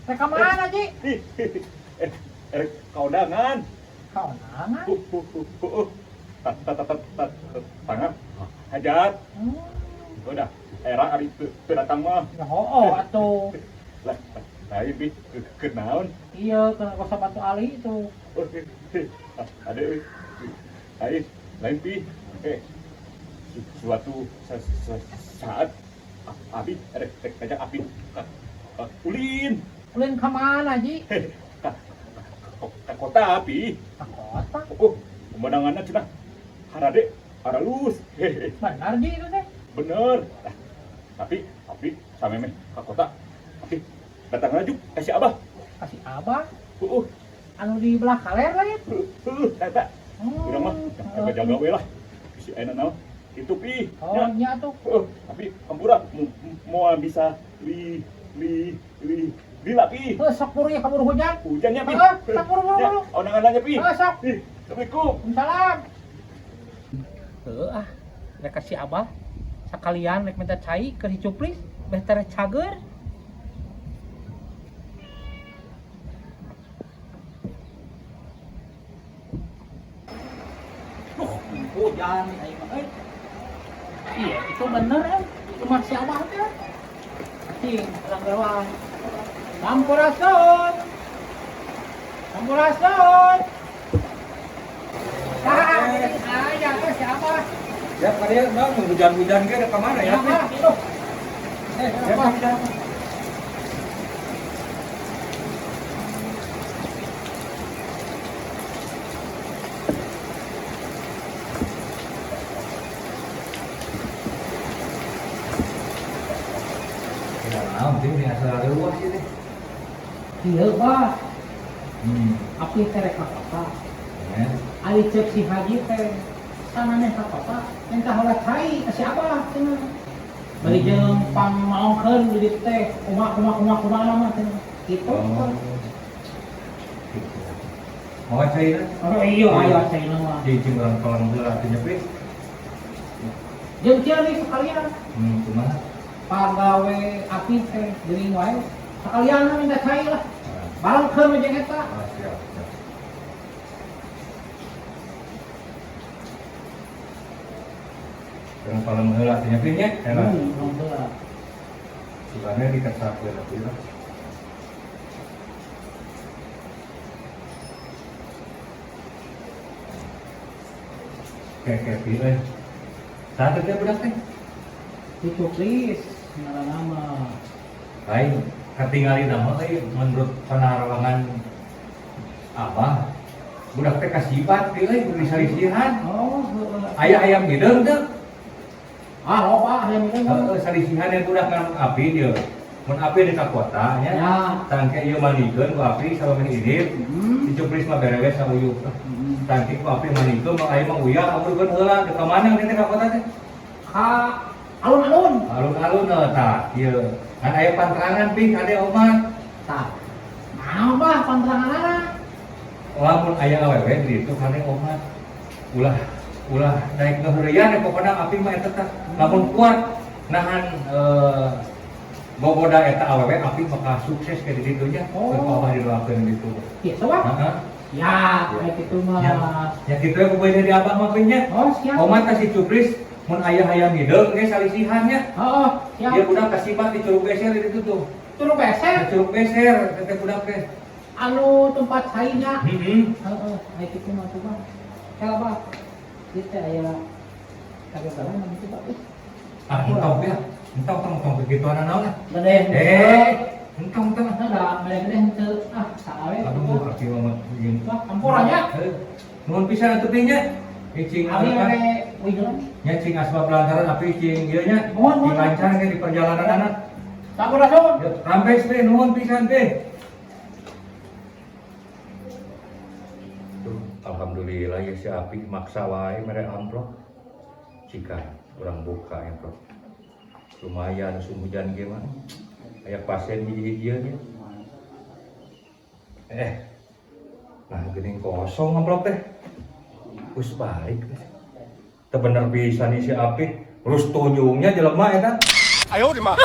Rek ka mana, Ji? Erek kaundangan. Kaundangan? Tangan hajat. Udah, era ari teu datang mah. Ya hooh atuh. Lah, lain bi keur naon? Iya, ke kos Batu Ali itu. Ada lain, lain pi. Suatu saat abi rek ngajak abi ulin. Ulin ke mana, Ji? Ke kota abi. Ke kota? Oh, pemandangannya cenah harade, haralus. Benar, Ji, itu teh? Bener. Nah, tapi abi samemeh ke kota, abi datang laju kasih abah. Kasih abah? Heeh. Anu di belah kaler lain? Heeh, eta. Urang mah jaga-jaga we lah. Bisi aya naon? Itu pi. Oh, nya tuh. Heeh, tapi hampura moal bisa li li li lila pi. Heuh, sok buru ya kaburu hujan. Hujannya pi. Heeh, sok buru buru buru. Undangan nanya pi. Heuh, sok. Ih, Assalamualaikum. Waalaikumsalam. Heuh ah, rek ka si abah sakalian rek minta cai keur si Cuplis, beh teh cager. Duh, hujan nih aing mah euy. Iya, itu bener rumah si abah teh. Cing, orang gawang. Sampurasun. Sampurasun. Ah, aya teh si abah. Ya, Pak dia bang, hujan-hujan ge ke mana ya? Ya, itu. Ya, Abah. Ya, naon ting di asal luas sih teh. Iya, Bah. Api teh rek ka kota. Ya. Ari cek si Haji teh samemeh ka kota, minta heula cai ka si abah cenah. Bari jeung pangmaongkeun di ditu teh, kumaha kumaha kumaha kumaha mah cenah. Kitu. Oh. Gitu. Mau cai lah? Oh iya, ayo cai mah. Cicing orang tolong heula atuh nya, Pi. Jeung kieu nih sekalian. Kumaha? Pagawe api teh geuning wae. Sekalian mah minta cai lah. Barengkeun we jeung eta. Ah, siap, siap. Orang tolong heula atuh nya, Pi nya. Heula. Tolong heula. Sugana dikesakeun atuh lah. Kayak Pi euy. Saha teh budak teh? Si Cuplis ngaranna mah. Lain katingali nama euy menurut panarawangan abah. Budak teh kasibat pi euy kudu disalisihan. Oh, heeh. Aya hayam hideung teu? Ah, loba hayam hideung. Heeh, salisihan yang budak ngan api dia. Mun api di ka kota nya. Ya. Tangke ieu mandikeun ku api samemeh indit. Si Cuplis mah berewe sauyuh. Tangke ku api mandikeun mah aya mah uyah amurkeun heula ka mana teh ka kota teh? Ka alun-alun. Alun-alun tah ieu. Kan aya panterangan pi kade omat. Tah. Naon bah panteranganana? Lamun aya awewe di ditu kade omat. Ulah ulah naik ngeureyan ya pokona api mah eta tah. Lamun kuat nahan gogoda eta awewe api bakal sukses ke di ditu nya. Oh. Keur abah didoakeun gitu. Kitu bah? Heeh. Ya, kayak gitu mah. Ya, ya kitu ya kumaha di abah mah nya. Oh, siap. Omat ka si Cuplis mun aya hayam hideung ge salisihan nya. Heeh, siap. Dia budak kasibat di Curug Beser di ditu tuh. Curug Beser? Di Curug Beser teh budak teh. Anu tempat cainya. Heeh. Heeh, kayak kitu mah tuh bang. Kela bah. Ieu teh aya kagak mah gitu bah. Ah, entong ya. Entong tong tong kegituan naon ah. Gede. Entong tong. Ada gede henteu. Ah, sawe. Aduh, aki mah begini. Wah, ampurannya. Heuh. Nuhun pisan atuh teh nya. Cing Abi anu kan. we wigelan. Nya cing asbab lantaran api cing ieu nya. Nuhun, nuhun. Cing lancar ke di perjalanan anak. Sampurasun. Ya, rampes teh nuhun pisan teh. Tuh, alhamdulillah ya si Api maksa wae mere amplop. Jika urang buka amplop. Lumayan musim hujan ge mah. Aya pasien hiji-hijieun nya. Nah geuning kosong amplop teh. Geus balik teh. Teu bener pisan si Api. Terus tunjungnya jelema eta. Ayo di mah.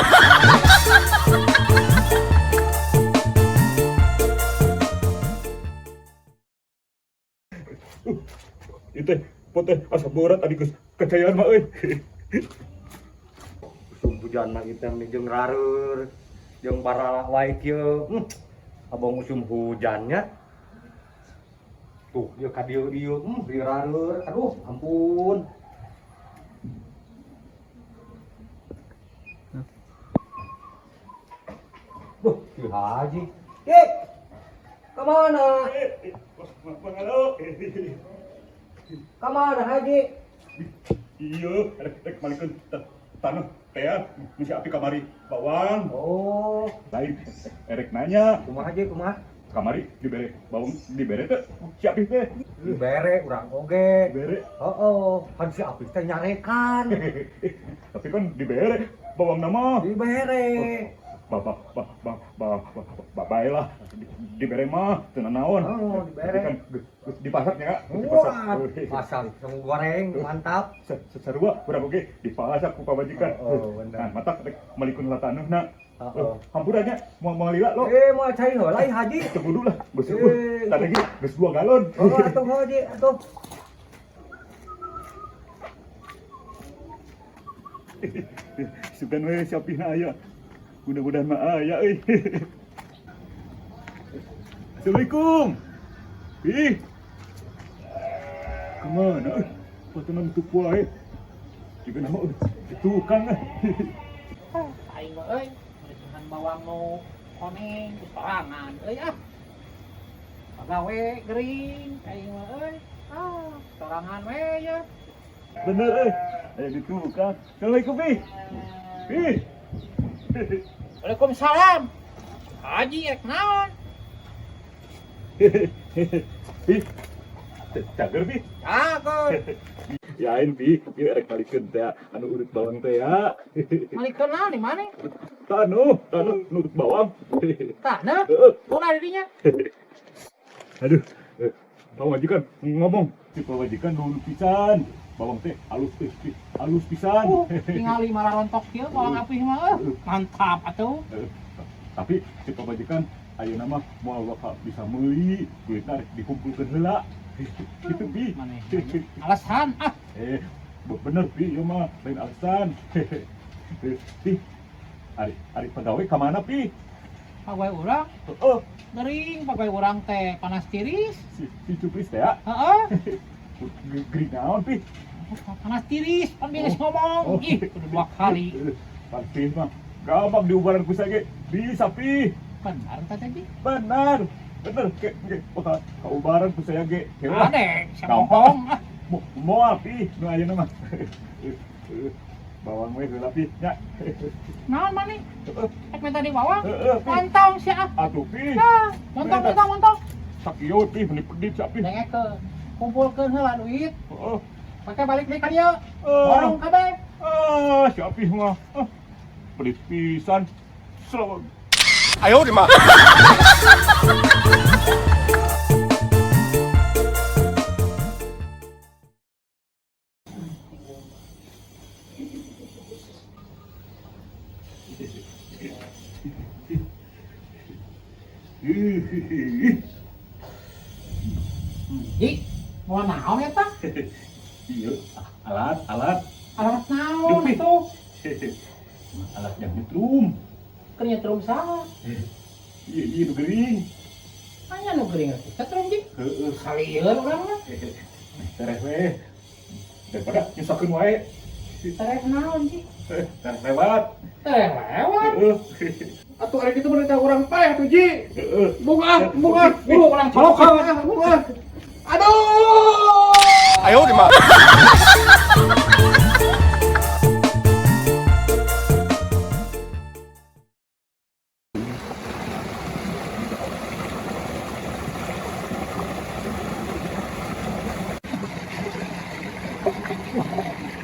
Ieu teh pot teh asa beurat abi geus kacayaan mah euy. Usum hujan mah kita nih jeung rareur, jeung baralah wae kieu. Abang usum hujannya. Tuh, ieu ka dieu dieu, di rareur. Aduh, ampun. Duh, si Haji. Eh, kemana? Mangalo. Kemana Haji? Iya, rek rek malikeun taneuh teh nu si api kamari bawang. Oh, Lain erek nanya, kumaha Haji, kumaha? Kamari dibere bawang dibere teh si api teh. Dibere urang oge. Dibere. Oh, kan si Apik teh nyarekan. Tapi kan dibere bawang nama. Dibere. Bapak ba ba ba ba bae lah dibere mah teu nanaon. Oh, dibere. Tapi kan geus di pasaknya di pasak. Wah, pasang sama goreng mantap. Sarua urang oge di pasak ku pamajikan. Oh, bener. Nah, matak rek malikeun heula taneuhna. Oh, oh. Hampura nya moal moal lila lo. Eh, mau cai heula Haji. Teu kudu lah, geus Eh. tadi ge geus 2 galon. Oh, atuh Haji, atuh. Sugan we siapina aya. Mudah-mudahan mah aya euy. Assalamualaikum. Ih. Kemana euy? Potongan tutup wae. Juga nama euy, di tukang ah. Ah, aing mah euy, meureuhan bawang nu koneng geus sorangan euy ah. Pagawe gering aing mah euy. Ah, sorangan we ya. Bener euy. Aya di tukang. Assalamualaikum, Pi. Pi. Waalaikumsalam. Haji rek naon? Pi. Cager, Pi. Cager. Yain, Pi. Ieu erek malikeun teh anu urut bawang teh ya. Malikeun naon di mana? Tanu, tanu nu urut bawang. Taneuh. Heeh. Kuna di dinya. Aduh, pamajikan ngomong, si pamajikan dulu pisan. Bawang teh halus teh, pi, halus pisan. Tingali malah rontok kieu bawang apih mah mantap atuh. Tapi si pamajikan ayeuna mah moal bakal bisa meuli, duitna rek dikumpulkeun heula. Gitu, Pi. Maneh alasan ah. Eh, bener Pi, ieu mah lain alasan. Pi, ari ari pegawai ka mana, Pi? Pagawe urang Heeh, gering, pagawe urang teh panas tiris. si si cuplis teh ya. Heeh. Gering naon, Pi? Panas tiris, pan beres ngomong. Oh. Ih, udah dua kali. Pasti mah gampang diubaran ku saya ge. Bisa, Pi. Benar teh tadi. Benar. Bener, ke ke bakal kaubaran ku saya ge. Heula. Ade, siapa Gampang. bohong ah. Moal Pi, nu ayeuna mah. Bawang we heula Pi, nya. Naon maneh? Heeh, Rek minta di bawang? heeh, Pi. Montong sia ah. Atuh Pi. Ah, montong, montong, montong. Sakieu Pi, meni pedit sia Pi. Dengekeun. Kumpulkeun heula duit, Heeh. pakai balik deui ka dieu. Ah. Borong kabeh. Ah, si Api mah. Ah, pedit pisan. Selamat. 哎呦我的妈！ Ih, mau naon eta? Iya, alat, alat. Alat naon Duh, Pi. atuh? Alat yang nyetrum. Keur nyetrum saha? Iya, iya, nu gering. Anya nu gering teh setrum ji. Heeh. Salieun urang mah. Tereh we. Daripada nyusahkeun wae. Tereh naon ji? Tereh lewat. Tereh lewat. Heeh. Atuh ari kitu mah urang paeh atuh Ji. Heeh. Bunga, bunga. Buru urang colokan ah, Bunga. Aduh. 哎呦我的妈！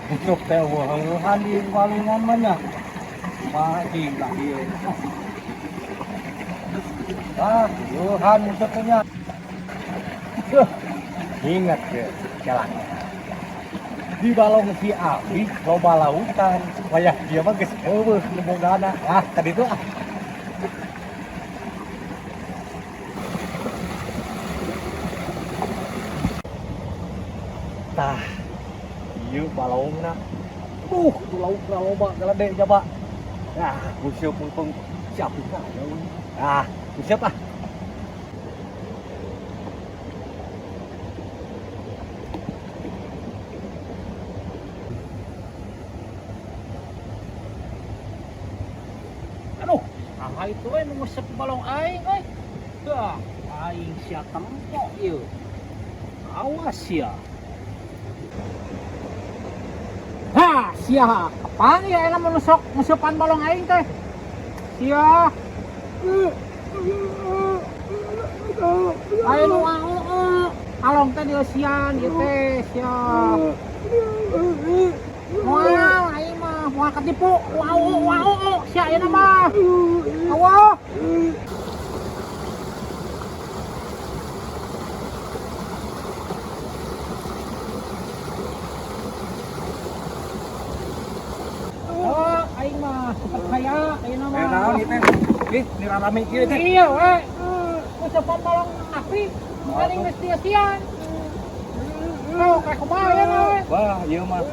Busuk teh weuhan di walungan mah nya. Mah cing lah ieu. Ah, weuhan busuk teh nya. Duh, ingat ke jalan. Di balong si Abi loba lautan. Wayah dia mah geus eueuh nu bogana. Ah, tadi itu ah. Tah, ieu balongna. Itu laukna loba galede jaba. Ah, nguseup mumpung si Apih mah aya we. Ah, nguseup ah. Aduh, ah itu we nu nguseup balong aing euy. Dah, aing sia tempo ieu. Awas sia. Ha, sia. Apaan ya enak menusuk ngusupan balong aing teh? Sia. Ayo nu Kalong teh dieusian ieu teh sia. Moal aing mah moal ketipu. Wow wow sia ayeuna mah. Awas. Oh, aing mah super kaya ayeuna mah. Eh, naon ieu teh? Ih, ini rame kieu teh. Iya we. Ngusupan balong api, paling geus dieusian. Oh, kayak kumaha ya we. Wah, ieu mah.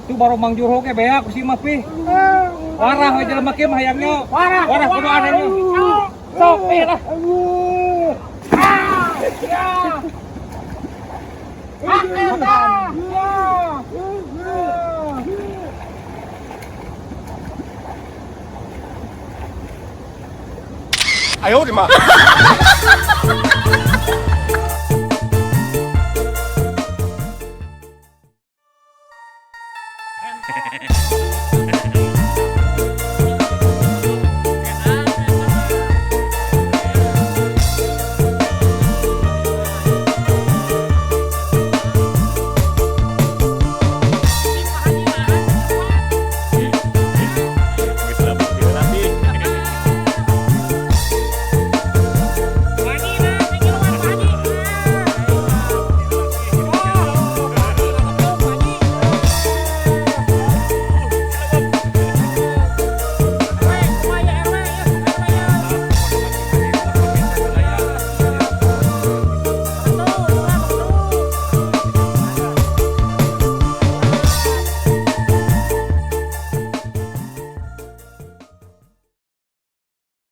Itu baru Mang Jurho ge beak ku si mah pi. Warah we jelema kieu mah hayangnya. Warah, Warah kudu anehnya. Sok lah. Ah, ya. Ah, eta. Ya. 哎呦我的妈！